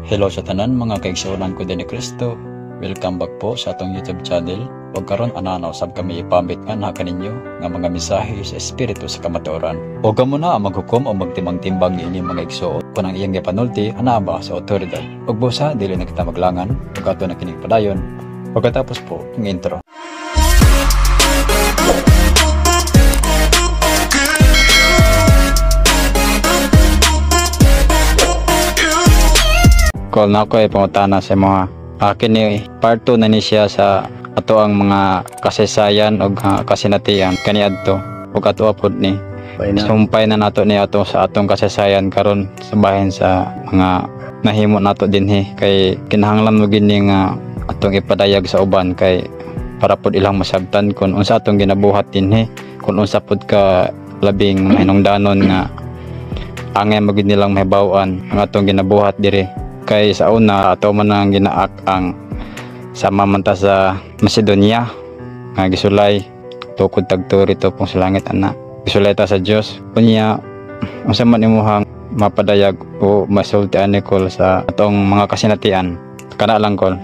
Hello sa tanan, mga kaigsuonan ko din ni Kristo. Welcome back po sa atong YouTube channel. Ug karon ana na usab kami ipamit nga kaninyo nga mga mensahe sa espiritu sa kamatuoran. O kamo na ang maghukom o magtimbang-timbang niini, mga igsuon, kung ang iyang gipanulti ana ba sa otoridad. Ug busa dili na kita maglangan ug ato na kining padayon pagkatapos po ng intro. Call na ako ay pangutana sa mga akin ni part 2 na ni siya sa ato ang mga kasaysayan og kasinatian kaniadto ug ato pod ni sumpay na nato ni ato sa atong kasaysayan karon sa bahin sa mga nahimo nato dinhi, kay kinahanglan mo gini nga atong ipadayag sa uban kay para pod ilang masabtan kung unsa atong ginabuhat dinhi, kung unsa pod ka labing mahinungdanon nga angay magid nilang mahibaw-an ang atong ginabuhat diri. Kay sa una ato man ang ginaak ang sama man ta sa Macedonia nga gisulay tukod tagturi to pong sa langit ana, gisulay ta sa Dios. Kunya unsa man imuhang mapadayag o masulti ani, Kol, sa atong mga kasinatian? Kana lang, Kol.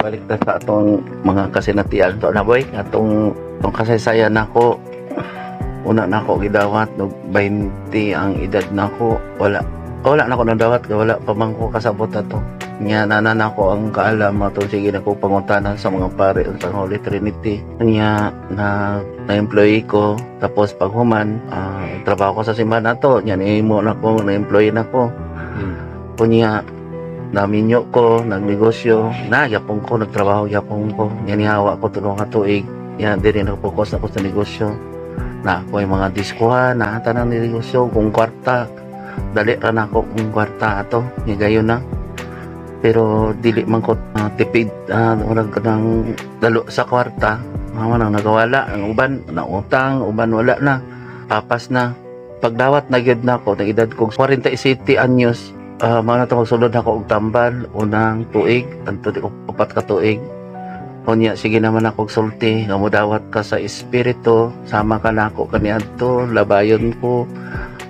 Balik ta sa atong mga kasinatian to na, boy. Atong kasaysayan nako, una nako gidawat no 20 ang edad nako. Wala wala na ko nadawat kay wala pa man ko kasabot ato. Nya nana nako ang kaalam ato, sige na ko pangutanan sa mga pare sa Holy Trinity. Nya na na-employee ko, tapos pag human trabaho ko sa simbahan nato. Nya nihimo na ko, na-employee na ko. Kunya naminyo ko, nagnegosyo na gyapon ko, nagtrabaho gyapon ko. Nya nihawa ko 3 ka tuig. Nya diri nag-focus ako sa negosyo na ako yung mga diskuhan na tanang negosyo kung kwarta dali ra na ako kung kwarta ato. Nya gayon na, pero dili man ko tipid, murag kanang dalo sa kwarta mama nang nagawala ang uban na utang, uban wala na, papas na. Pagdawat na gyud nako nag edad ko 47 anyos, mao na to magsulod ako og tambal unang tuig anto di ko 4 ka tuig. Unya sige naman ako og sulti nga modawat ka sa espiritu, sama ka nako kaniadto, labayon ko,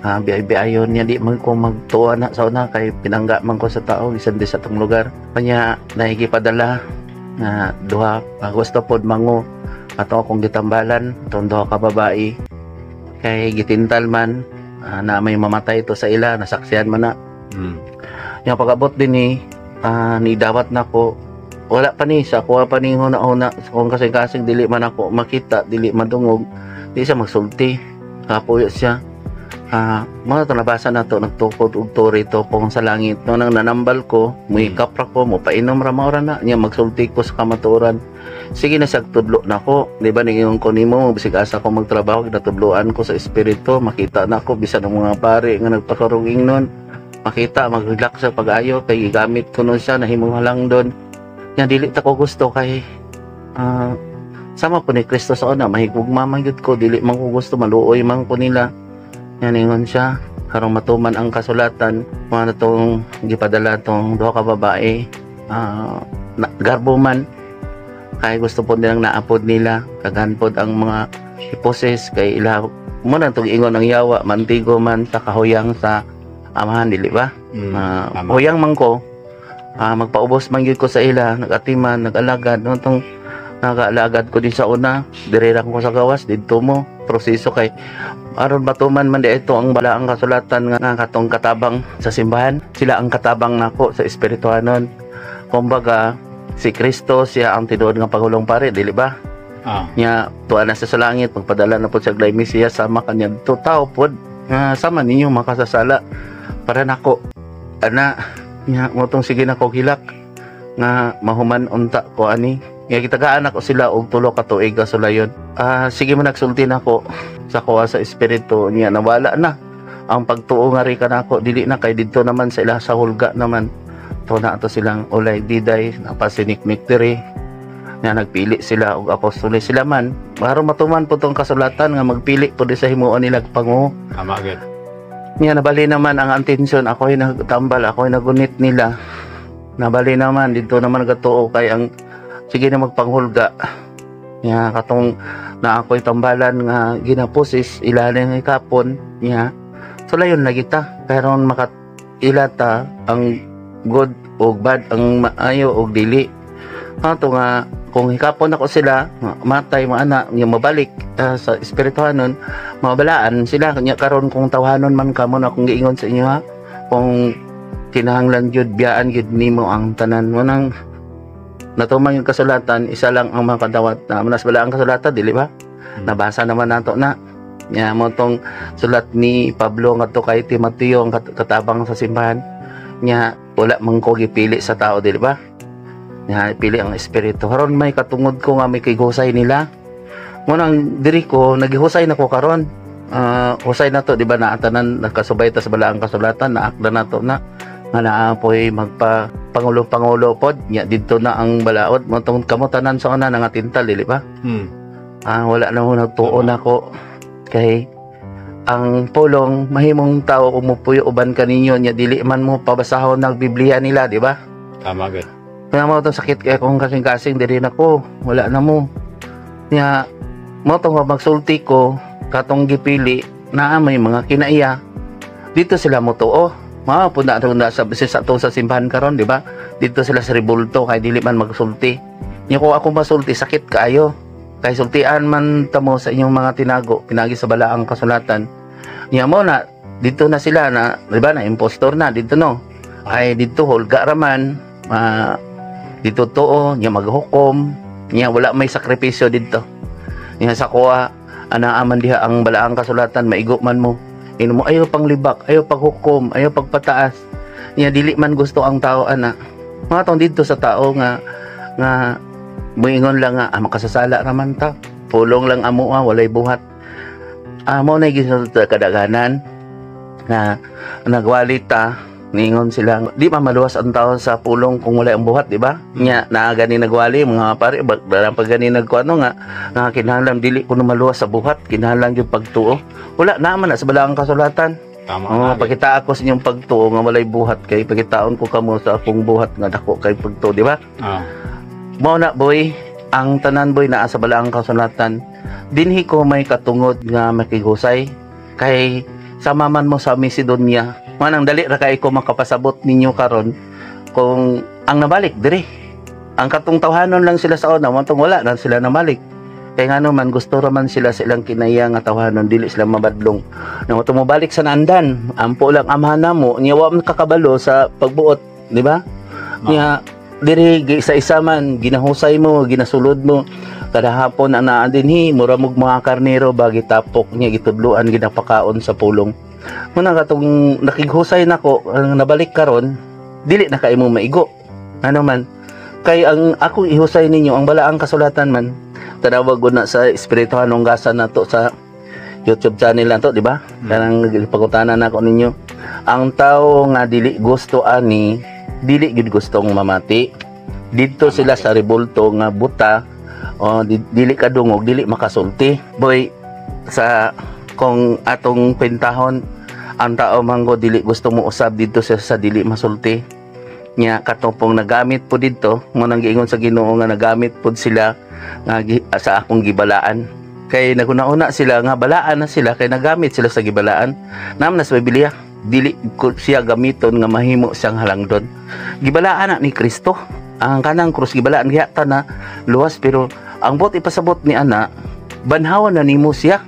biay-biayon niya. Di man ko magtuwa na sa una kay pinangga man ko sa tao bisan di sa atong lugar. Kanya nahigipadala nga duha, gusto pod mango ato akong gitambalan atong duha ka babae kay gitintal man, na may mamatay to sa ila, nasaksihan man na. Yung pag-abot din ni nidawat na ko, wala pa ni sa kuha pa ni huna-huna sa kung kasing-kasing dili man ako makita, dili madungog, di siya magsulti, kapuyo siya. Mga to nabasa na to, nagtukod og turi to kung sa langit no nang nanambal ko, muhikap ra ko, mopainom ra, maura na. Niya magsulti ko sa kamatuoran, sige na siya tudlo nako. Di ba ningon ko nimo, bisig asa ko magtrabaho, ginatudloan ko sa espiritu, makita na ako bisan ang mga pare nga nagpakarong ingnon, makita mag-relax sa pag-ayo kay gigamit ko nun siya, nahimong halang doon. Nya dili ta ko gusto kay sama po ni Kristo sa una, mahigugma man gyud ko, dili man ko gusto maluoy man ko nila. Nya ningon siya karong matuman ang kasulatan, mga tong gipadala tong duha ka babae, na, garbo man kay gusto po nilang naapod nila, kaghan pod ang mga iposes kay ila mo na tong ingon ang yawa, mantigo man sa kahuyang sa amahan, dili ba? Huyang man ko, magpaubos man gyud ko sa ila, nagatiman, nag-alagad no tong nag-alagad ko din sa una, dire ra ko sa gawas didto mo proseso kay aron matuman man di ito ang balaang kasulatan nga katong katabang sa simbahan, sila ang katabang nako sa espirituhanon. Kumbaga si Kristo siya ang tinuod nga pagulong pare, dili ba? Nya tuwa na siya sa langit, magpadala na pod siya og Mesiya sama kanya to tao pod nga sama ninyo makasasala para nako ana. Nya mo tong sige nako hilak nga mahuman unta ko ani. Nga gitagaan ako sila og 3 ka tuig kasulayon. Sige man nagsulti nako sa kuha sa espiritu niya, nawala na ang pagtuo nga ri kanako, dili na kay didto naman sa ila sa hulga naman to na ato silang ulay diday napasiniknik diri. Nya nagpili sila og apostoles sila man aron matuman po tong kasulatan nga magpili po di sa himuon nila pangu. Tama gyud. Nya nabali naman ang atensyon, ako'y nagtambal, ako'y nagunit nila. Nabali naman didto naman nagatuo kay ang sige na magpanghulga. Nya katong na ako'y tambalan nga ginapusis ilalim ng kapon niya. So layon na kita karon maka ilata ang good ug bad, ang maayo ug dili. Ato nga kung hikapon ako sila matay maana nya mabalik sa espirituhanon, mabalaan sila. Nya karon kung tawhanon man kamo na akong giingon sa inyo ha, kung kinahanglan gyud biyaan gyud nimo ang tanan mo nang natuman yung kasulatan, isa lang ang makadawat na manas bala ang kasulatan, dili ba? Nabasa naman nato na nya mo tong sulat ni Pablo ngadto kay Timoteo, ang katabang sa simbahan nya. Wala man ko gipili sa tao, dili ba? Nya pili ang espiritu. Karon may katungod ko nga may kigusay nila mo nang diri ko nagihusay na ko karon. Husay na to, di ba? Naatanan nakasubay ta sa balaang kasulatan, naakda na to na nga naa poy magpa pangulo-pangulo pod nya didto na ang balaod mo tong kamo tanan sa una nga tintal, dili ba? Wala na mo nagtuo na ko kay ang pulong mahimong tao kung mupuyo uban kaninyo nya dili man mo pabasahon ng Biblia nila, di ba? Tama gyud. Kaya mo itong sakit kay akong kasing-kasing diri na ko, wala na mo. Nya mo tong magsulti ko katong gipili naa may mga kinaiya. Dito sila mo tuo. Mga pud na na sa sa sa simbahan karon, di ba? Dito sila sa rebulto kay dili man magsulti. Nya kung ako masulti, sakit kaayo. Kay sultian man tamo sa inyong mga tinago pinagi sa balaang kasulatan. Nya mo na dito na sila na, di ba, na impostor na dito, no? Ay dito hulga raman, dito tuo nya maghukom nya wala may sakripisyo dito. Nya sa kuha ana aman diha ang balaang kasulatan, maigo man mo ino mo, ayaw panglibak, ayaw paghukom, ayaw pagpataas. Nya dili man gusto ang tao ana mga tong dito sa tao nga nga muingon lang nga makasasala raman ta, pulong lang amo, walay buhat. Mo na gisulti sa kadaghanan nga nagwali ta, ningon sila di pa maluwas ang tao sa pulong kung wala ang buhat, di ba? Nya naa gani nagwali mga pare ba pag gani nagkuano nga nga kinahanglan dili kuno maluwas sa buhat, kinahanglan gyud pagtuo. Wala naman na sa balaang kasulatan. Tama. Oh, pakita ako sa inyong pagtuo nga walay buhat kay pakitaon ko kamo sa akong buhat nga dako kay pagtuo, di ba? Mao na, boy, ang tanan, boy, naa sa balaang kasulatan. Dinhi ko may katungod nga makigusay kay sama man mo sa Macedonia. Manang dali ra kay ko makapasabot ninyo karon kung ang nabalik diri. Ang katong tawhanon lang sila sa una, mantong wala na sila nabalik. Kay ngano man gusto ra man sila sa ilang kinaya nga tawhanon, dili sila mabadlong. Nang mobalik sa naandan, ampo lang amahan namo, nya wa man kakabalo sa pagbuot, di ba? Nya diri isa-isa man ginahusay mo, ginasulod mo kada hapon ang naa dinhi, mura mog mga karnero ba gitapok niya, gitudloan, ginapakaon sa pulong. Muna katong nakighusay nako ang nabalik karon, dili na kay mo maigo. Ano man kay ang akong ihusay ninyo ang balaang kasulatan man, tanawag ko na sa espirituhanong gasa nato sa YouTube channel nato, di ba? Kanang pagutanan nako ninyo, ang tao nga dili gusto ani, dili gid gustong mamati. Didto sila sa rebulto nga buta o dili kadungog, dili makasulti, boy. Sa kung atong kwentahon, ang tao manggo dili gusto mo usab didto siya sa dili masulti. Nya katong nagamit po didto mo nang giingon sa Ginoo nga nagamit pod sila nga sa akong gibalaan, kay naguna-una sila nga balaan na sila kay nagamit sila sa gibalaan. Nam na sa Biblia, dili ko siya gamiton nga mahimo siyang halangdon. Gibalaan na ni Kristo ang kanang krus, gibalaan gihata na luwas, pero ang buot ipasabot ni ana, banhawan na nimo siya,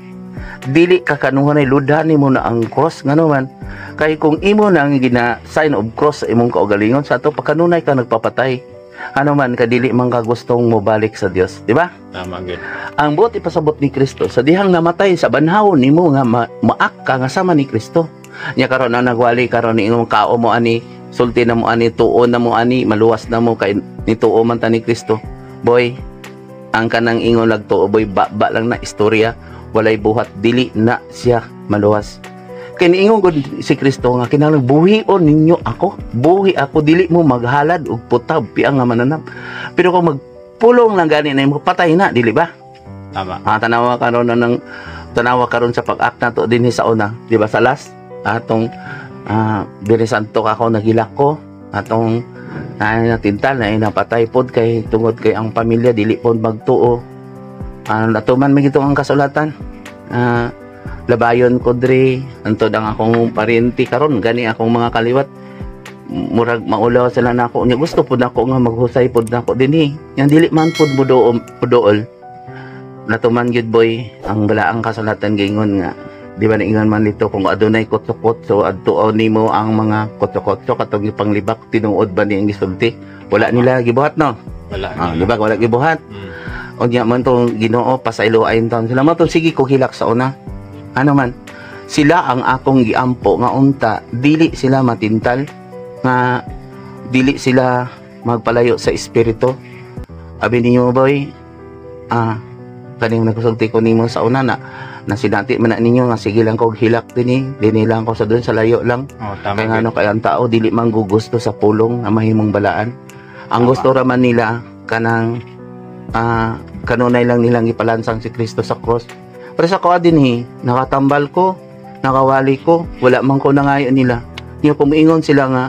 dili ka kanuhanay ludhan nimo na ang cross. Ngano man kay kung imo na ang gina sign of cross sa imong kaugalingon sa ato pagkanunay ka nagpapatay, ano man kadili man ka gustong mobalik sa Dios, di ba? Tama gyud. Ang buot ipasabot ni Kristo sa dihang namatay sa banhaw nimo nga maak ka nga sama ni Kristo. Nya karon na nagwali karon ni imong kao mo ani, sulti na mo ani, tuo na mo ani, maluwas na mo kay nituo man ta ni Kristo. Boy, ang kanang ingon nagtuo, boy, ba lang na istorya, walay buhat, dili na siya maluwas. Kay niingon gud si Kristo nga kinahanglan buhion ninyo ako, buhi ako, dili mo maghalad og putab piang nga mananap. Pero kung magpulong lang gani na imo, patay na, dili ba? Tama. Tanawa karon na ng tanawa karon sa pag-act nato dinhi sa una, di ba, sa last atong diri santo ako nagilak ko atong natintal na napatay pod kay tungod kay ang pamilya dili pod magtuo. Natuman may gitong ang kasulatan. Labayon ko diri antod ang akong parente karon gani akong mga kaliwat. Murag maulaw sila nako nya, gusto pud nako nga maghusay pud nako dinhi. Yang dili man pud muduol muduol. Natuman gyud, boy, ang balaang kasulatan giingon nga, di ba, naingon man dito kung adunay kutso-kutso, adtuon nimo ang mga kutso-kutso katong ipanglibak. Tinuod ba ni ang gisulti? Wala nila gibuhat, no? Wala. Ah, di ba wala gibuhat? Mm. Unya man tong Ginoo pasaylo ayon taon sila mo sige ko hilak sa una. Ano man sila ang akong giampo nga unta dili sila matintal, nga dili sila magpalayo sa espiritu. Abi ninyo, boy, kaning nagsulti ko nimo sa una na nasinati man na ninyo nga sige lang ko hilak dinhi, dinhi lang ko sa doon sa layo lang. Oh, tama. Kaya nga ano, kaya ang tao dili man gugusto sa pulong nga mahimong balaan. Ang gusto ra man nila kanang kanunay lang nilang ipalansang si Kristo sa cross. Pero sa kuha dinhi, nakatambal ko, nakawali ko, wala man ko nangayo nila. Yung kung sila nga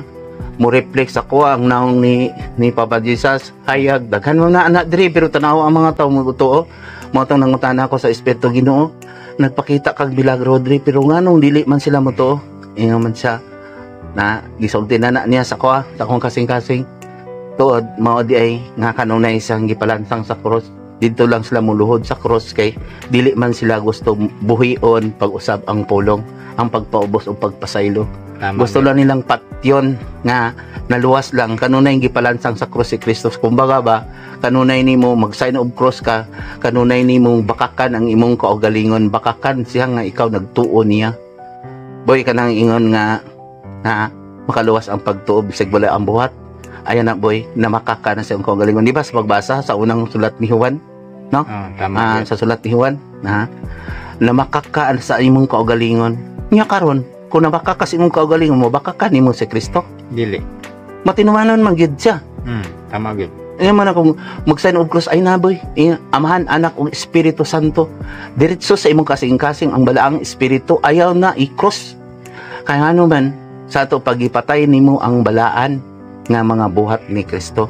mo reflect sa kuha ang naong ni Papa Jesus, hayag daghan mo na anak diri, pero tanaw ang mga tao mo tuo mo tong nangutana ko sa espiritu, "Ginoo, nagpakita kag milagro diri, pero nganong dili man sila mo tuo?" Ingon man siya na gisulti na na niya sa kuha sa akong kasing-kasing, tuod mao di ay nga kanunay siyang gipalansang sa cross. Dito lang sila muluhod sa cross kay dili man sila gusto buhion pag-usab ang pulong, ang pagpaubos o pagpasaylo. Tama Gusto gyud. Lang nilang patyon nga naluwas lang kanunay gipalansang sa cross si Kristo. Kumbaga ba, kanunay nimo mag sign of cross ka, kanunay nimo bakakan ang imong kaugalingon, bakakan siya nga ikaw nagtuo niya, boy. Kanang ingon nga na makaluwas ang pagtuo bisag wala ang buhat, ayan na, boy, na makaka na siyang kaugalingon, di ba, sa pagbasa sa unang sulat ni Juan? Oh, tama gyud. Sa sulat ni Juan na namakaka sa imong kaugalingon nya. Karon kung namakaka sa imong kaugalingon mo, baka ka nimo si Kristo? Dili. Matinumanon man gyud siya. Tama gyud. Ayan man akong mag-sign of cross ay na, boy. Amahan, Anak ug Espiritu Santo. Diretso sa imong kasing-kasing ang balaang espiritu, ayaw na i-cross. Kaya ano man sa ato pagipatay nimo ang balaan nga mga buhat ni Kristo.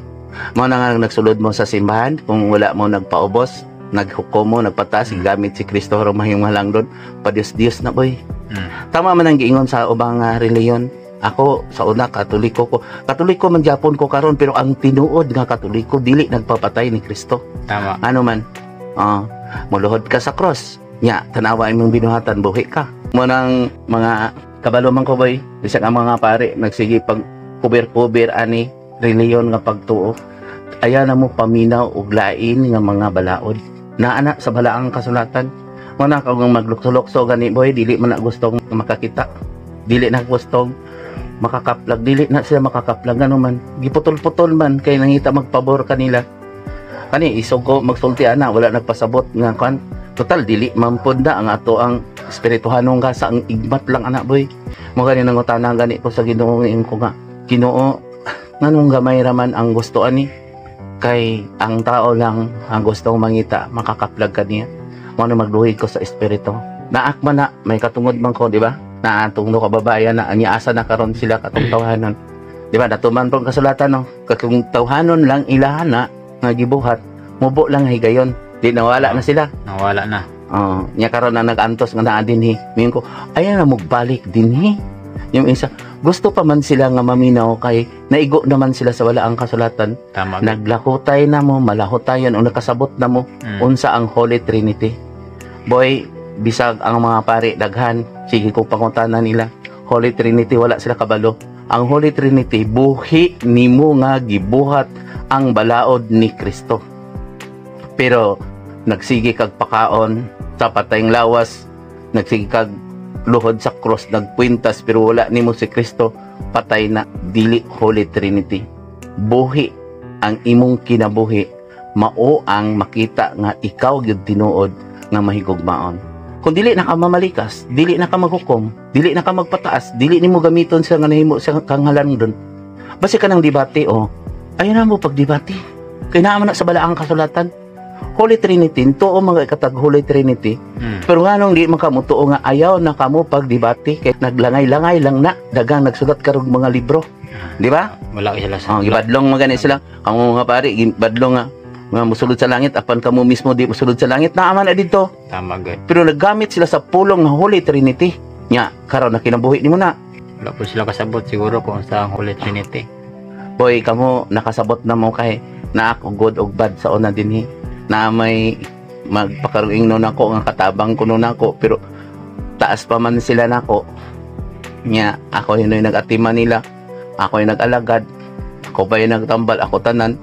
Mao na nga nagsulod mo sa simbahan, kung wala mo nagpaubos, naghukom mo, nagpataas, gamit si Kristo aron mahimong halangdon, pa-Dios-Dios na, boy. Tama man ang giingon sa ubang reliyon. Ako sa una, Katoliko ko. Katoliko man gyapon ko karon, pero ang tinuod nga Katoliko dili nagpapatay ni Kristo. Tama. Ano man? Muluhod ka sa cross. Nya, tanawa imong binuhatan, buhi ka. Mo nang mga kabalo man ko, boy. Bisag ang mga pare nagsige pag kuber-kuber ani reliyon nga pagtuo. Ayaw na mo paminaw og lain nga mga balaod. Naa na sa balaang kasulatan. Mo na kung maglukso-lukso gani, boy, dili man na gustong makakita. Dili na gustong makakaplag, dili na sila makakaplag. Ano man, giputol-putol man kay nangita magpabor kanila. Kani isog ko magsulti ana, wala nagpasabot nga kan. Total dili man pod na ang ato ang espirituhanong ka sa ang igmat lang ana, boy. Mo gani nangutana gani ko sa Ginoo, ingon ko nga, "Ginoo, nganong gamay ra man ang gusto ani?" Kay ang tao lang ang gustong mangita makakaplag kaniya. Mo na magluhig ko sa espiritu. Naak man na may katungod man ko, di ba? Na atong no kababayan na anya asa na karon sila katong tawhanon. Di ba? Natuman pong kasulatan, no. Katong tawhanon lang ilahan na nga gibuhat, mubo lang higayon. Di nawala na sila. Nawala na. Oh, nya karon na nag-antos nga naa dinhi. Mingon ko, ayan na mugbalik dinhi. Yung isa, gusto pa man sila nga maminaw kay naigo naman sila sa wala ang kasulatan. Tama gyud. Naglakutay na mo, malahutayon o nakasabot na mo unsa ang Holy Trinity. Boy, bisag ang mga pare daghan, sige ko pangutana nila. Holy Trinity, wala sila kabalo. Ang Holy Trinity, buhi nimo nga gibuhat ang balaod ni Kristo. Pero nagsige kag pakaon sa patayng lawas, nagsige kag luhod sa cross, nagkwintas, pero wala nimo si Kristo, patay na, dili Holy Trinity. Buhi ang imong kinabuhi, mao ang makita nga ikaw gyud tinuod nga mahigugmaon. Kung dili na ka mamalikas, dili na ka maghukom, dili na ka magpataas, dili nimo gamiton sa nga nahimo sa kanghalan doon. Basi ka ng debate, oh. Ayaw na mo pagdebate. Kay naa man na sa balaang kasulatan. Holy Trinity, tuo mga ikatag Holy Trinity. Pero nganong di man kamo tuo nga ayaw na kamo pagdebate kay naglangay-langay lang na, dagang nagsulat karog mga libro. Di ba? Wala sila sa Oh, gibadlong magani sila. Kamo mga pare, gibadlong nga mga musulod sa langit apan kamo mismo di musulod sa langit, naa man na dito. Tama gyud. Pero naggamit sila sa pulong ng Holy Trinity. Nya, karon na kinabuhi nimo na. Wala po sila kasabot siguro kung sa ang Holy Trinity. Boy, kamo nakasabot na mo kay na ako good og bad sa una dinhi. Na may magpakaruing no nako nga katabang kuno nako, pero taas pa man sila nako. Nya ako yun yung nag-atima nila. Ako yung nag-alagad. Ako ba yung nagtambal, ako tanan.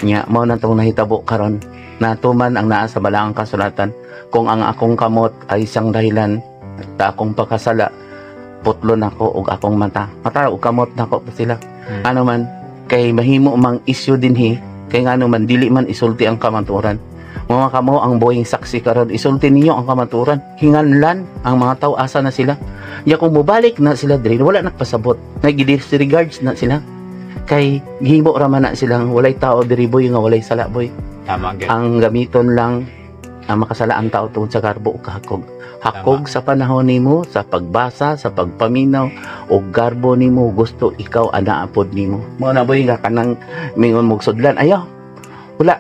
Nya mao na tong nahitabo karon. Natuman ang naa sa balaang kasulatan. Kung ang akong kamot ay isang dahilan ta akong pagkasala, putlon ako og akong mata. Mata og kamot nako pa sila. Ano man kay mahimo mang issue dinhi, kay ngano man dili man isulti ang kamatuoran. Mga kamo ang buhing saksi karon, isulti ninyo ang kamatuoran. Hinganlan ang mga tao, asa na sila? Ya kung mobalik na sila diri, wala nagpasabot, nagidisregards na sila kay gihimo ra man na silang walay tao diri, boy, nga walay sala, boy. Tama gyud. Ang gamiton lang ang makasala ang tao tungod sa garbo ug kahakog. Hakog sa panahon nimo, sa pagbasa, sa pagpaminaw o garbo nimo, gusto ikaw ana pod nimo. Mo na, boy, nga kanang mingon mog sudlan, ayaw. Wala.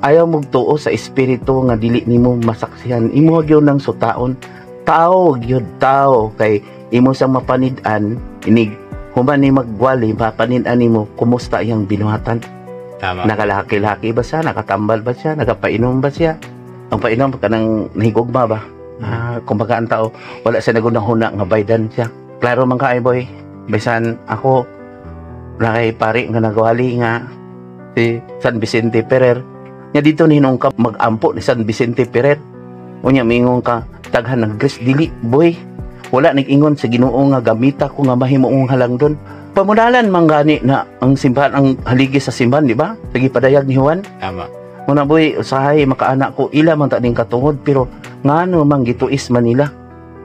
Ayaw mugtuo sa espiritu nga dili nimo masaksihan. Imo gyud nang sutaon. Tao gyud, tao kay imo sang mapanid-an inig human ni magwali, mapanid-an nimo kumusta iyang binuhatan. Tama. Nakalaki-laki ba siya? Nakatambal ba siya? Nakapainom ba siya? Ang painom kanang nahigugma ba? Ah, kumbaga ang tao wala siya nagunahuna nga baydan siya. Klaro man kaay, boy. Bisan ako nakay pari nga nagwali nga si San Vicente Ferrer. Nya dito ninong ka magampo ni San Vicente Ferrer. Unya mingon ka taghan ng grace, dili, boy. Wala nag-ingon sa Ginoo nga gamita ko nga mahimo kong halangdon. Pamunalan man gani na ang simbahan, ang haligi sa simbahan, di ba? Sige, padayag ni Juan. Tama. Muna, boy, usahay makaana ko ila man ta ning katungod, pero ngano man gituis man nila.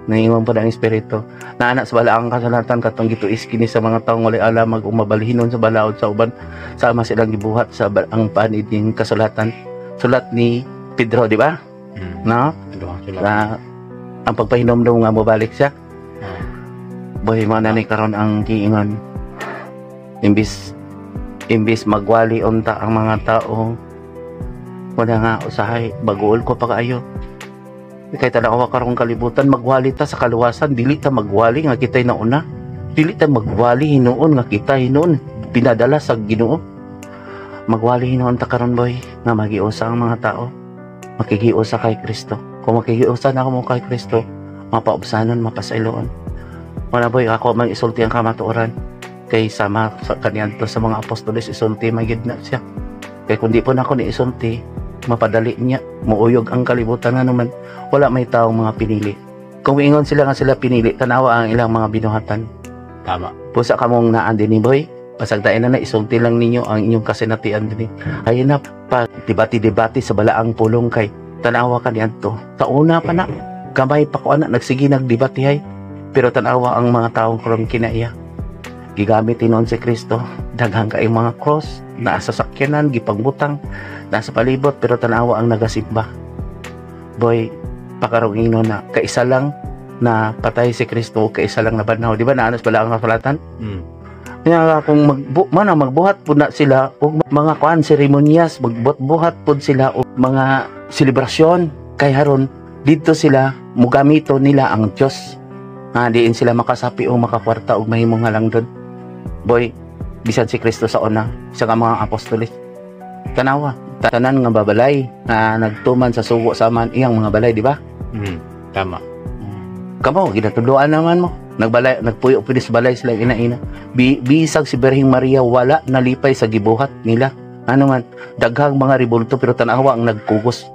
Naingon pa ang espiritu. Naana sa balaang kasulatan katong gituis kini sa mga taong walay alam mag umabalhinon sa balaod sa uban, sama silang gibuhat sa ang panid ning kasulatan. Sulat ni Pedro, di ba? Mm. No? Duhang sulat. Na ang pagpahinomdom nga mobalik siya. Boy, mo na ni karon ang giingon. Imbis imbis magwali unta ang mga tao, wala nga usahay baguol ko pa kaayo. Kay tanawa karong kalibutan, magwali ta sa kaluwasan, dili ta magwali nga kita'y nauna. Dili ta magwali hinuon nga kita hinuon pinadala sa Ginoo. Magwali hinuon ta karon, boy, nga magiusa ang mga tao. Makigiusa kay Kristo. Kung makigiusa na mo kay Kristo, mapaubsanon, mapasayloon. Wala, boy, ako mang isulti ang kamatuoran kay sama sa kaniadto sa mga apostoles, isulti magyud na siya. Kay kung di po na ako ni isulti, mapadali niya, muuyog ang kalibutan nga naman wala may taong mga pinili. Kung ingon sila nga sila pinili, tanawa ang ilang mga binuhatan. Tama. Pusa kamong naan din ni boy, pasagdain na na, isulti lang ninyo ang inyong kasinatian din. Ayun na, pa debate-debate sa balaang pulong kay tanawa ka niadto. Sa una pa na, gamay pa ko ana, nagsige nagdebate hay. Pero tanawa ang mga taong karon kinaiya. Gigamit tinon si Kristo, daghang kay mga cross, naa sa sakyanan, gipagbutang, nasa palibot, pero tanawa ang nagasimba. Boy, pakarong ingnon na kaisa lang na patay si Kristo, kaisa lang nabanhaw. Di ba naanas bala ang kasulatan? Mm. Kaya kung mana magbuhat pud na sila og mga kuan seremonyas, magbuhat-buhat pud sila og mga selebrasyon kay haron didto sila mugamito nila ang Dios. Nga diin sila makasapi o makakwarta og mahimong halangdon. Boy, bisan si Kristo sa una, sa nga mga apostoles. Tanawa, tanan nga babalay nga nagtuman sa sugo sa man iyang mga balay, di ba? Mm. Tama. Kamo ginatudloan naman mo. Nagbalay, nagpuyo pud sa balay sila ina-ina. Bisag si Birheng Maria wala nalipay sa gibuhat nila. Ano man, daghang mga ribulto, pero tanawa ang nagkugos.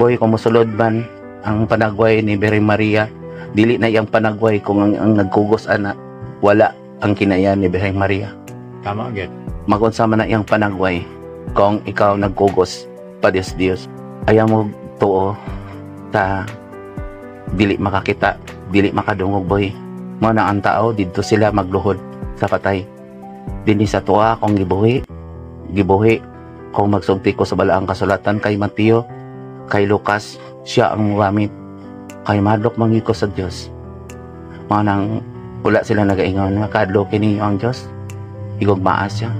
Boy, kung mosulod man ang panagway ni Birheng Maria, dili na iyang panagway kung ang nagkugos ana wala ang kinayan ni Birheng Maria. Tama gyud. Magunsa man na iyang panagway kung ikaw nagkugos pa Dios Dios. Ayaw mo tuo ta dili makakita, dili makadungog, boy. Mo na ang tao didto sila magluhod sa patay. Dinhi sa tuwa kung gibuhi, gibuhi kung magsulti ko sa balaang kasulatan kay Mateo, kay Lucas, siya ang mugamit. Kay madlok man ko sa Dios. Mao nang wala sila nagaingon nga kadlo kini ang Dios. Higugmaa siya.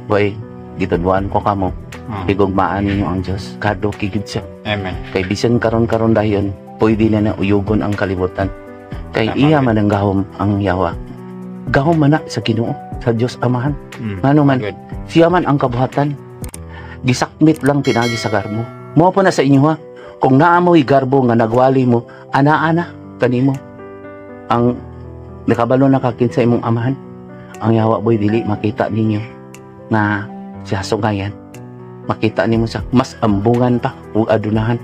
Boy, gitudloan ko kamo, higugmaan ninyo ang Dios. Kadlo gid siya. Amen. Kay bisan karon-karon dayon, pwede na na uyugon ang kalibutan. Kay Tama, iya gid. Man ang gahom ang yawa. Gahom man na sa Ginoo, sa Dios Amahan. Ngano man, Good. siya man ang kabuhatan. Gisakmit lang pinagi sa garbo. Mo po na sa inyo ha. Kung naa mo'y garbo nga nagwali mo, ana-ana kanimo. Ang nakabalo na ka kinsa imong amahan. Ang yawa, boy, dili makita ninyo nga siya sungayan. Makita nimo sa mas ambungan pa ug adunahan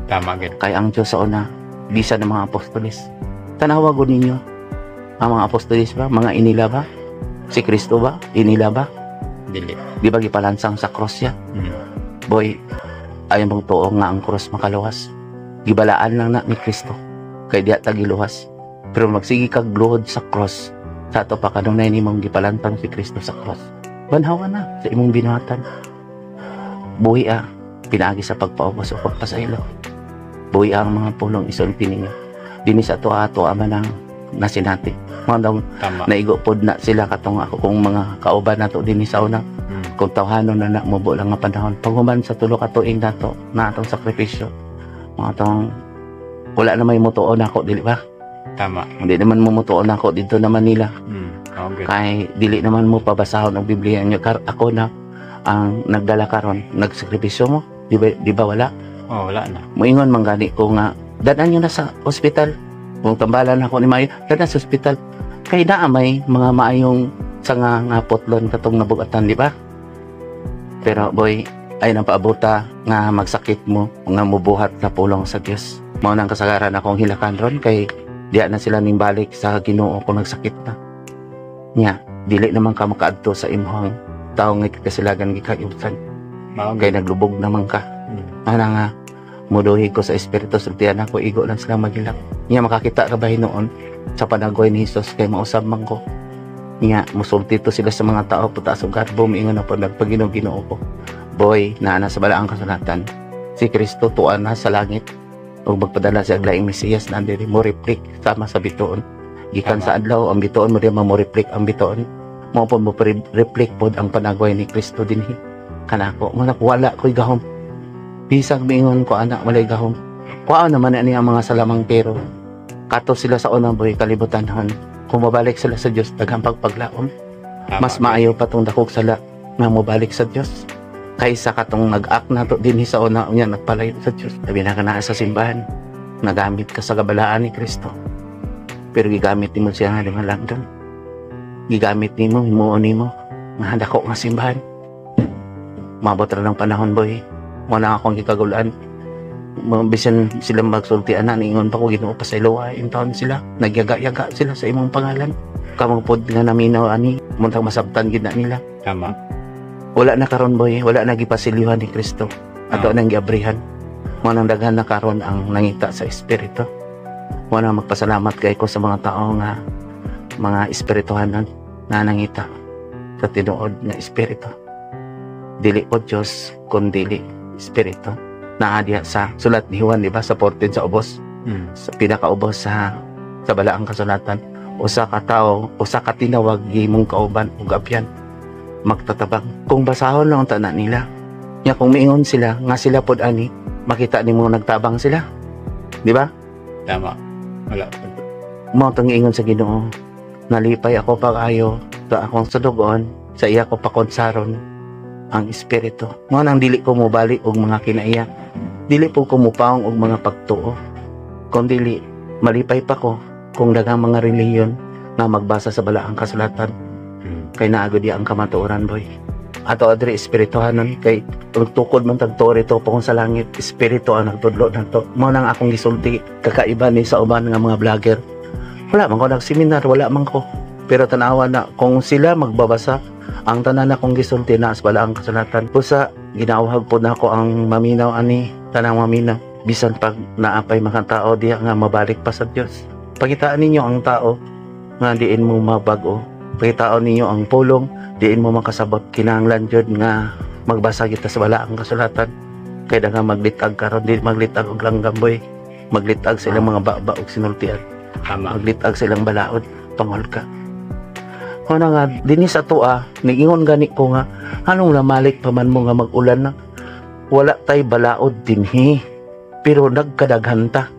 Tama gid. Kay ang Diyos sa una bisan ng mga apostoles. Tanawa gud ninyo ang mga apostoles ba, mga inila ba? Si Kristo ba? Inila ba? Dili. Di ba gipalansang sa cross siya? Boy, ayaw mong tuo nga ang cross makaluwas. Gibalaan lang na ni Kristo. Kay diya ta giluwas. Pero magsige kag luhod sa cross, sa ato pa kanunay nimong gipalantang si Kristo sa cross. Banhawa na sa imong binuhatan. Buhi ah, pinaagi sa pagpaubos o pagpasaylo. Buhi ang mga pulong isulti ninyo. Dini sa ato ato ama nang nasinati. Mga daw naigo pod na sila katong ako kung mga kauban nato dinhi sa una kung tawhanon na na mubo lang nga panahon paghuman sa 3 ka tuig nato na atong sakripisyo, mga tong wala na may mutuo nako, dili ba? Tama. Hindi naman mo mutuo nako dito na Manila Okay. kay dili naman mo pabasahon ang Biblia niyo. Kar ako na ang nagdala karon, nagsakripisyo mo, di ba? Di ba wala? Oh, wala na. Moingon man gani ko nga dadan nyo na sa ospital. Kung tambalan ako ni Mayo, dadan sa ospital kay naa may mga maayong sa nga putlon katong nabugatan, di ba? Pero boy, ay nang paabuta nga magsakit mo nga mubuhat sa pulong sa Dios. Mao nang kasagaran akong hilakan ron kay diya na sila ning balik sa Ginoo kung nagsakit na nya, dili naman ka makaadto sa imong tawo nga kasilagan gikayusan Mao kay gid. Naglubog naman ka. Ana nga muduhig ko sa espiritu, sultian ako, igo lang sila magilak niya. Makakita ka ba hinuon sa panagway ni Jesus kay mausab man ko niya, musulti to sila sa mga tao putaas og garbo, miingon na po nagpaginoo Ginoo ko. Boy, naa na sa balaang kasulatan si Kristo, tuan na sa langit ug magpadala siya og laing Mesiyas na diri mo reflect sama sa bituon gikan sa adlaw. Ang bituon mo di mo reflect ang bituon mo po mo reflect pod ang panagway ni Kristo dinhi kanako mo. Wala ko'y gahom, bisag miingon ko ana, walay gahom. Kuha naman na niya ang mga salamang, pero kato sila sa unang buhay kalibutan hon. Kung mabalik sila sa Dios, daghang pagpaglaom. Mas maayo pa tong dakog sala nga mobalik sa Dios kaysa katong nag-act na to dinhi sa una unya nagpalayo sa Dios. Labi na ka naa sa simbahan, nagamit ka sa kabalaan ni Kristo, pero gigamit nimo siya nga lima lang doon. Gigamit nimo, himuon nimo nga dako nga simbahan. Mabot ra ng panahon, boy. Wala akong gikagulaan. Bisan sila magsulti ana, niingon pa ko, "Ginoo, pasayloa in taon sila. Nagyaga-yaga sila sa imong pangalan." Kamo pod nga naminaw ani, muntang masabtan gid na nila. Wala na karon, boy, wala na gipasilyuhan ni Kristo. Ato nang giabrihan. Mo nang daghan na karon ang nangita sa espiritu. Mo nang magpasalamat kay ko sa mga tao nga mga espirituhanon nga nangita sa tinuod nga espiritu. Dili po Diyos kun dili espiritu. Naa diha sa sulat ni Juan, di ba, sa 14 sa ubos, sa pinakaubos sa balaang kasulatan, usa ka tawo, usa ka tinawag gimong kauban ug abyan magtatabang. Kung basahon lang ang tanan nila nya, kung miingon sila nga sila pod ani, makita nimo nagtabang sila, di ba? Tama. Wala. Mo tong giingon sa Ginoo, nalipay ako pag-ayo sa akong sudugon, sa iya ko pakonsaron ang espiritu. Mo nang dili ko mobali og mga kinaiya, dili po ko mupaong og mga pagtuo. Kung dili, malipay pa ko kung daghang mga relihiyon nga magbasa sa balaang kasulatan kay naagod ang kamatuoran, boy. Ato adri espirituhanon kay tukod man tag ito pa kung sa langit, espiritu ang nagtudlo nato. Mo nang akong gisulti, kakaiba ni sa uban nga mga vlogger. Wala man ko nagseminar, wala man ko, pero tanawa na kung sila magbabasa ang tanan akong gisulti na sa balaang kasulatan. Pusa ginawhag po na ako ang maminaw ani, tanang maminaw, bisan pag naapay mga tao diha nga mabalik pa sa Dios. Pakitaan ninyo ang tao nga diin mo mabago. Pakitaan ninyo ang pulong diin mo makasabot. Kinahanglan jud nga magbasa kita sa balaang kasulatan kay nga maglitag karon, di maglitag og langgam, boy, maglitag sa ilang mga baba og sinultian. Maglitag sa ilang balaod pangol ka. Kuna nga dinhi sa atoa, niingon gani ko nga anong namalik pa man mo nga mag-ulan na, wala tay balaod dinhi, pero nagkadaghan ta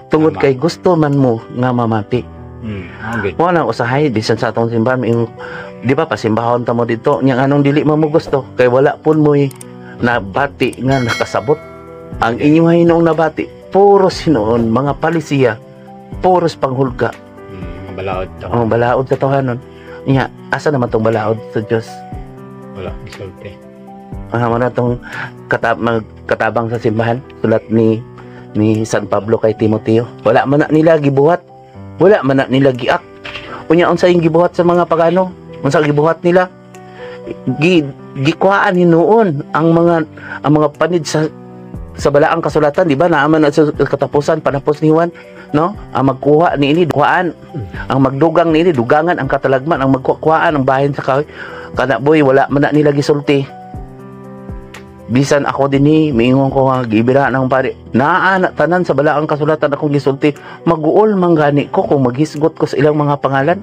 tungod kay gusto man mo nga mamati. Okay. Wala usahay bisan sa atong simbahan yung, di ba, pasimbahon ta mo dito nya, anong dili mo mo gusto kay wala pun mo'y nabati nga nakasabot ang inyong hinuong nabati, puros hinuon mga palisiya, puros panghulga. Mga balaod to. Ang balaod sa tawhanon nya, asa naman tong balaod sa Dios? Wala isulti. Ang na tong katabang sa simbahan, sulat ni San Pablo kay Timoteo, wala man na nila gibuhat, wala man na nila giak. Unya unsa yung gibuhat sa mga pagano? Unsa gibuhat nila? Gikuhaan hinuon ang mga panid sa balaang kasulatan, di ba? Naaman na sa katapusan, panapos ni Juan, no? Ang magkuha niini, kuhaan. Ang magdugang niini, dugangan ang katalagman. Ang magkuhaan ang bahin sa kahoy. Kana, boy, wala man na nila gisulti. Bisan ako dinhi, miingon ko nga gibira ng pare. Naa na tanan sa balaang kasulatan akong gisulti. Maguol man gani ko kung maghisgot ko sa ilang mga pangalan.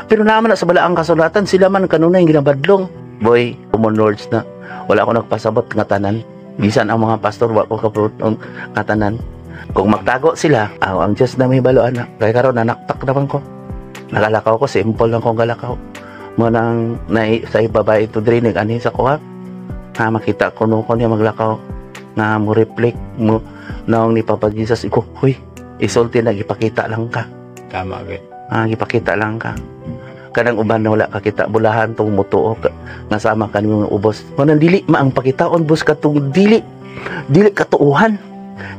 Pero naa man na sa balaang kasulatan, sila man kanunay ginabadlong. Boy, common words na. Wala ko nagpasabot nga tanan. Bisan ang mga pastor, wa ko kapabot nga tanan. Kung magtago sila, ang Diyos na may balo ana. Kaya karon nanaktak naman ko. Nagalakaw ko, simple lang kong galakaw. Mo nang na, sa babae ito diri nag-ani sa kuha. Ha, makita ko no ko niya maglakaw nga mo reflect mo naong ni Papa Jesus ko, huy, isulti na, gipakita lang ka. Tama gid. Ah, gipakita lang ka. Kanang uban na wala kakita, bulahan tong mutuo ka, nga sama ka mga ubos. Manang dili ma ang pakitaon, bus, katong dili dili katuuhan.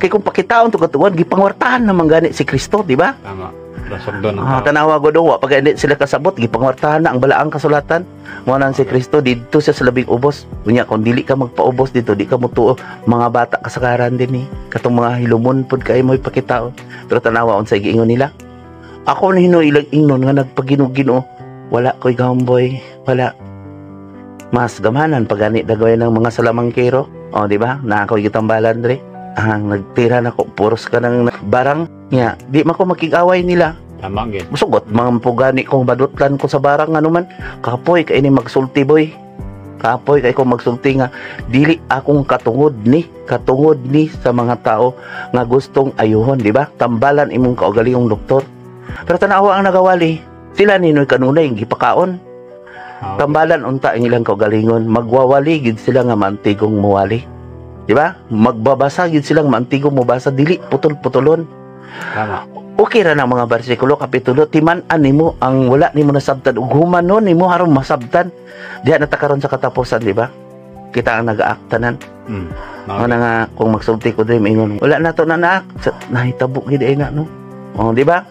Kay kung pakitaon to katuuhan, gipangwartahan naman gani si Kristo, di ba? Tama. Rasog doon ang Ah, tao. tanawa ko wa pag hindi sila kasabot, gipangwartahan na ang balaang kasulatan. Mo nang si Kristo didto siya sa labing ubos. Unya kung dili ka magpaubos dito, di ka mutuo, mga bata kasagaran din ni. Katong mga hilumon pud kay mo ipakitaon. Pero tanawa unsay giingon nila. Ako na hinuo ilang ingnon nga nagpaginoo-Ginoo. Wala ko'y gamboy, wala. Mas gamanan pag gani dagway ng mga salamangkero. O, di ba? Na ako'y gitambalan dre. Ang nagtira na ko, puros ka ng barang. Nya, di man ko makig-away nila. Tama gid. Musugot mga pugani kong badutlan ko sa barang, ano man. Kapoy kay ni magsulti, boy. Kapoy kay ko magsulti nga dili akong katungod ni sa mga tao nga gustong ayuhon, di ba? Tambalan imong kaugalingong doktor. Pero tanawa ang nagawali. Sila ninoy kanunay gipakaon. Tambalan unta ang ilang kaugalingon, magwawali gid sila nga maantigong muwali. Di ba? Magbabasa gid silang maantigong mubasa, dili putol-putulon. Okay ra na mga bersikulo, kapitulo, timan-an nimo ang wala nimo nasabtan ug humanon nimo aron masabtan. Diha na ta karon sa katapusan, di ba? Kita ang nagaaktanan. Mao na nga kung magsulti ko diri, maingon wala na to na naak, nahitabo gid ay na, no. Oh, di ba?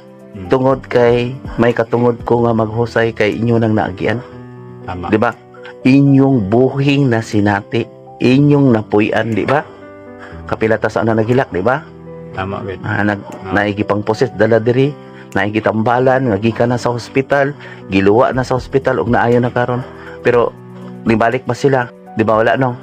Tungod kay may katungod ko nga maghusay kay inyo nang naagian. Tama. Di ba? Inyong buhing na sinati, inyong napuy-an, di ba? Kapila ta sa ana nagilak, di ba? Tama gid. Ah, naigipang poses dala diri, naigitambalan nga gikan na sa hospital, giluwa na sa hospital ug naayo na karon. Pero nibalik ba sila? Di ba wala, no?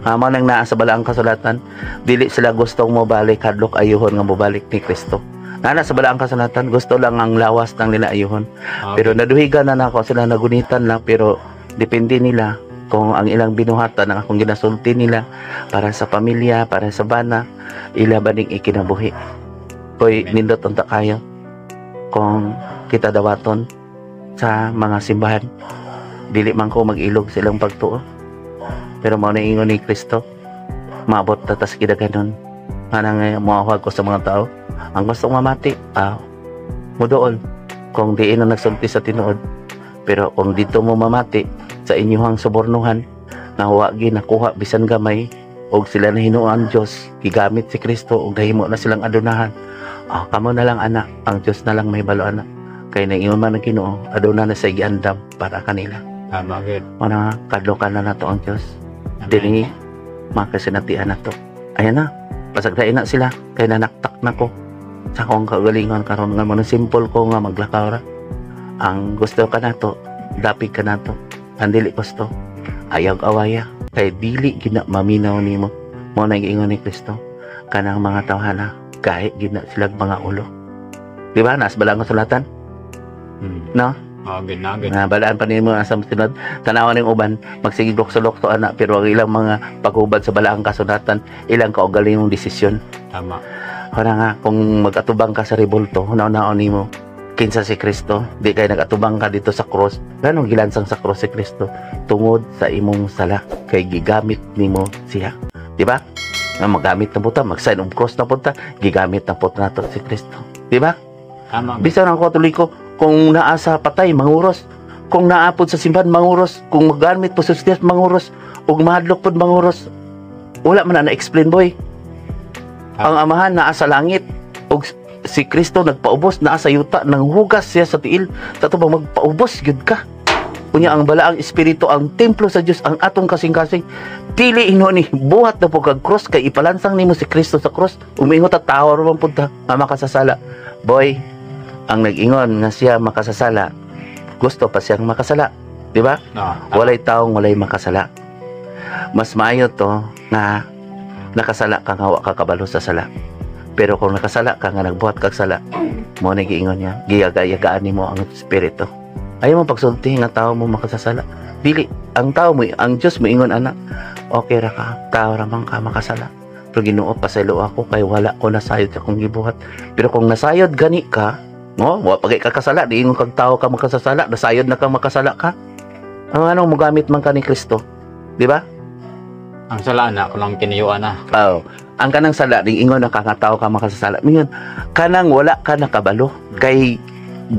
Mao nang naa sa balaang kasulatan, dili sila gustong mobalik, hadlok ayuhon nga mobalik ni Kristo. Naa sa balaang kasulatan, gusto lang ang lawas ng nila ayuhon. Pero naduhigan na nako sila, nagunitan lang, pero depende nila kung ang ilang binuhatan ang akong ginasulti nila para sa pamilya, para sa bana, ila ba ning ikinabuhi. Koy Amen. nindot unta kayo kung kita dawaton sa mga simbahan. Dili man ko mag-ilog sa ilang pagtuo. Pero mao na ingon ni Kristo, maabot ta tas kidaganon. Nga moawag ko sa mga tao, ang gustong mamati, mudool. Kung diin na nagsulti sa tinuod. Pero kung dito mo mamati sa inyuhang subornuhan, na wa nakuha bisan gamay, og sila na hinuo ang Dios, gigamit si Kristo og nahimo na silang adunahan. Ah, kamo na lang ana, ang Dios na lang may balo ana. Kay naingon man ang Ginoo, aduna na sa giandam para kanila. Tama gid. Mana kadlokan na nato ang Dios. Amen. Dili makasinatian na to. Ayan na, pasagdain na sila kay nanaktak na ko sa akong kaugalingon karon nga mo simple ko nga maglakaw ra. Ang gusto ka nato, dapig ka nato. Ang dili gusto, ayaw awaya kay dili gina maminaw nimo. Mo na giingon ni Kristo kanang mga tawhana gahi gina sila mga ulo. Di ba? Naas bala ang kasulatan? No? Oh, gid na gid. Na balaan pa nimo sa sunod. Tanawan ning uban magsige lukso-lukso ana, pero ang ilang mga paghubad sa balaang kasulatan, ilang kaugalingong desisyon. Tama. Wala nga kung magatubang ka sa rebulto, hunaw-naon nimo Kinsa si Kristo? Di kay nagatubang ka dito sa cross. Ganong gilansang sa cross si Kristo? Tungod sa imong sala kay gigamit nimo siya. Di ba? Nga magamit na puta, mag-sign of cross na punta, gigamit na po nato si Kristo. Di ba? Tama. Bisan ang Katoliko, kung naa sa patay, manguros. Kung naa pod sa simbahan, manguros. Kung magamit po sa Diyos, manguros. Ug mahadlok pod, manguros. Wala man na na-explain, boy. Ang Amahan naa sa langit ug si Kristo nagpaubos naa sa yuta, nang hugas siya sa tiil. Tato ba magpaubos gyud ka? Unya ang Balaang Espiritu, ang templo sa Dios, ang atong kasing-kasing. Dili ino ni buhat na po kag cross kay ipalansang nimo si Kristo sa cross. Umingot at tawo ra man pud ta nga makasasala. Boy, ang nag-ingon nga siya makasasala, gusto pa siyang makasala, di ba? No. Walay taong walay makasala. Mas maayo to nga nakasala ka nga wa ka kabalo sa sala. Pero kung nakasala ka nga nagbuhat kag sala, mo na giingon niya, giyaga-yagaan nimo ang espiritu. Ayaw mo pagsulti nga tao mo makasasala. Dili, ang tao mo, ang Diyos mo ingon ana, okay ra ka, tao ra man ka makasala. Pero Ginoo, pasaylo ako kay wala ko nasayod sa akong gibuhat. Pero kung nasayod gani ka, no, wa pa kay kakasala, di ingon kag tao ka makasasala, nasayod na ka makasala ka. Ang anong mogamit man ka ni Kristo? Di ba? Ang sala na ako lang kiniyuan na. Oo. Ang kanang sala, di ingon na ka nga tao ka makasasala. Mingon, kanang wala ka nakabalo. Kay,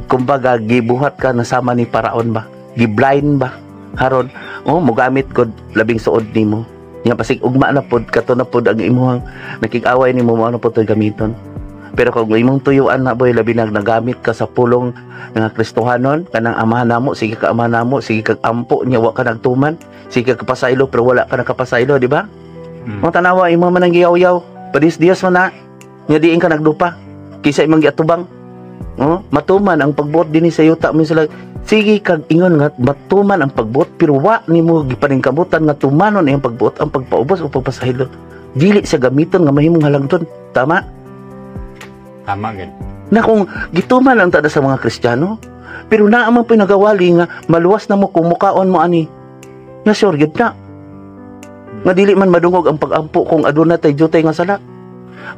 kumbaga, gibuhat ka nasama ni Paraon ba? Giblind ba? Haron, oh, mogamit god labing suod nimo. Nya pasig ugma na pod kato na pod ang imuhang nakig-away nimo, mo ano pod to'y gamiton. Pero kung imong tuyuan na, boy, labi nag nagamit ka sa pulong nga Kristohanon, kanang Amahan namo, sige ka Amahan namo, sige kag ampo niya wa ka nagtuman, sige ka kapasaylo pero wala ka nakapasaylo, di ba? Mga tanawa imo man ang giyaw-yaw, padis Dios man na. Nga diin ka nagdupa. Kisa imong giatubang. Oh, matuman ang pagbuot dinhi sa yuta mo sila. Sige kag ingon nga matuman ang pagbuot pero wa nimo gipaningkamutan nga tumanon iyang pagbuot, ang pagpaubos o pagpasaylo. Dili sa gamiton nga mahimong halangdon. Tama? Tama gid. Na kung gituman ang tada sa mga Kristiyano, pero naa man po'y nagawali nga maluwas na mo kung mukaon mo ani. Nga sure gyud na. Nga dili man madungog ang pag-ampo kung aduna tay jutay nga sala.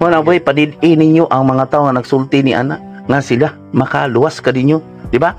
Wala, boy, panid-i ninyo ang mga tao nga nagsulti ni ana nga sila makaluwas ka ninyo, di ba?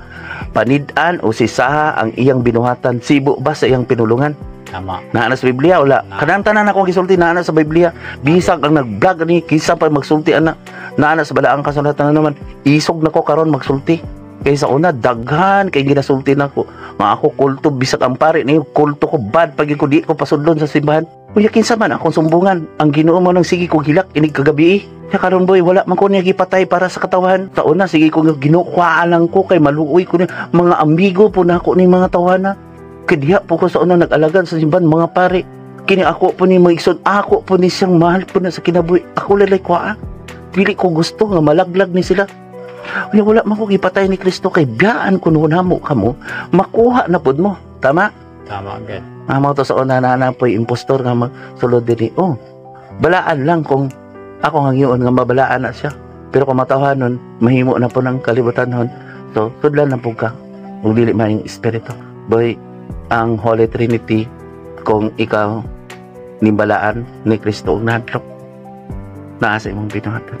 Panid-an o sisaha ang iyang binuhatan, sibo ba sa iyang pinulungan? Tama. Naa na sa Biblia wala? Na. Kanang tanan akong gisulti naa na sa Biblia. Bisag ang nag-vlog ni kinsa pa magsulti ana. Naa na sa Balaang Kasulatan na naman. Isog na ko karon magsulti. Kay sa una daghan kay ginasulti nako. Nga ako kulto, bisag ang pare ni kulto ko bad pag ko di ko pasudlon sa simbahan. Unya kinsa man akong sumbungan? Ang Ginoo mo nang sige ko hilak inig kagabi. Ya karon, boy, wala man ko niya gipatay para sa katawan. Sa una sige ko ginukuhaan lang ko kay maluoy ko ni mga amigo po nako ni mga tawana. Kay diha po ko sa una nag-alagad sa simbahan, mga pare. Kini ako po ni mga igsoon, ako po ni siyang mahal po na sa kinabuhi. Ako lalay kuha. Dili ko gusto nga malaglag ni sila. Unya wala man ko gipatay ni Kristo kay biyaan ko noon hamo kamo, makuha na pud mo. Tama? Tama gid. Ang mga to sa una na na po'y impostor nga magsulod dinhi. Oh, balaan lang kung ako ang yun nga mabalaan na siya. Pero kung matawanon, nun, mahimo na po ng kalibutan nun. So, sudlan na po ka. Kung dili man yung espiritu. Boy, ang Holy Trinity, kung ikaw nimbalaan ni Kristo og nahadlok, naa sa imong binuhatan.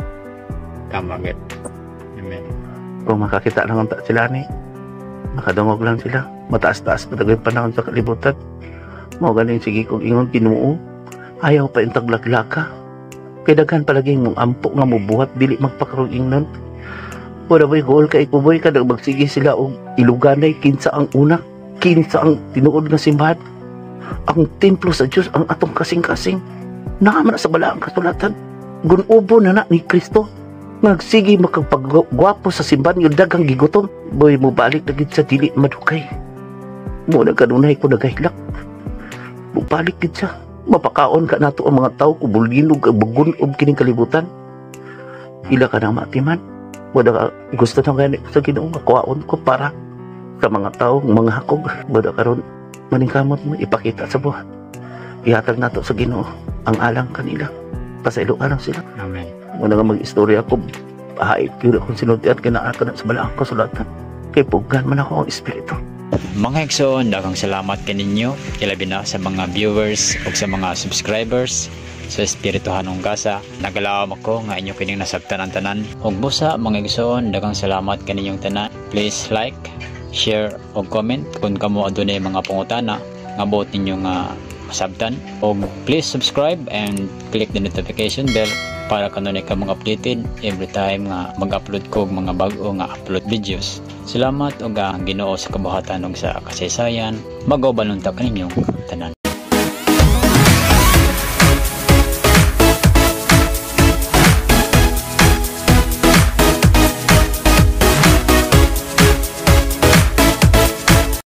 Tama gid. Amen. Kung makakita lang unta sila ni, makadungog lang sila, mataas-taas pa yung panahon sa kalibutan. Mao ganing sige kung ingon, Ginoo, ayaw pa yung taglaglaka. Kay daghan palagi mong ampo nga mobuhat dili magpakarong ingnon. Wala, boy, goal kay ko, boy, kada magsige sila og iluganay kinsa ang una, kinsa ang tinuod nga simbahan. Ang templo sa Dios, ang atong kasing-kasing. Naa man na sa Balaang Kasulatan. Gunubo na na ni Kristo. Nagsige makapagwapo sa simbahan yung daghang gigutom. Boy, mo balik na gid sa dili madukay. Mo na kanunay ko nagahilak. Mubalik gid siya. Mapakaon ka nato ang mga tao kubulinog bagun-ob kining kalibutan. Ila ka na matiman. Wala ka gusto na gani sa Ginoo nga kuhaon ko para sa mga tao, mga hakog. Wala karon maningkamot mo ipakita sa buhat. Ihatag nato sa Ginoo ang alang kanila. Pasayloan lang sila. Amen. Muna nga mag-istorya ko, hait yun akong sinultian, kinaan ka na sa Balaang Kasulatan. Kay puggan man ako ang espiritu. Mga igsoon, daghang salamat kaninyo, ilabi na sa mga viewers ug sa mga subscribers. Sa espirituhanong gasa, nagalaom ako nga inyo kining nasabtan ang tanan. Ug busa, mga igsoon, daghang salamat kaninyong tanan. Please like, share ug comment kung kamo adunay mga pangutana nga buot ninyo nga masabtan. Ug please subscribe and click the notification bell para kanunay ka mga updated every time nga mag-upload ko og mga bag-o nga upload videos. Salamat ug ang Ginoo sa kabuhatan ug sa kasaysayan mag-uban unta kaninyong tanan.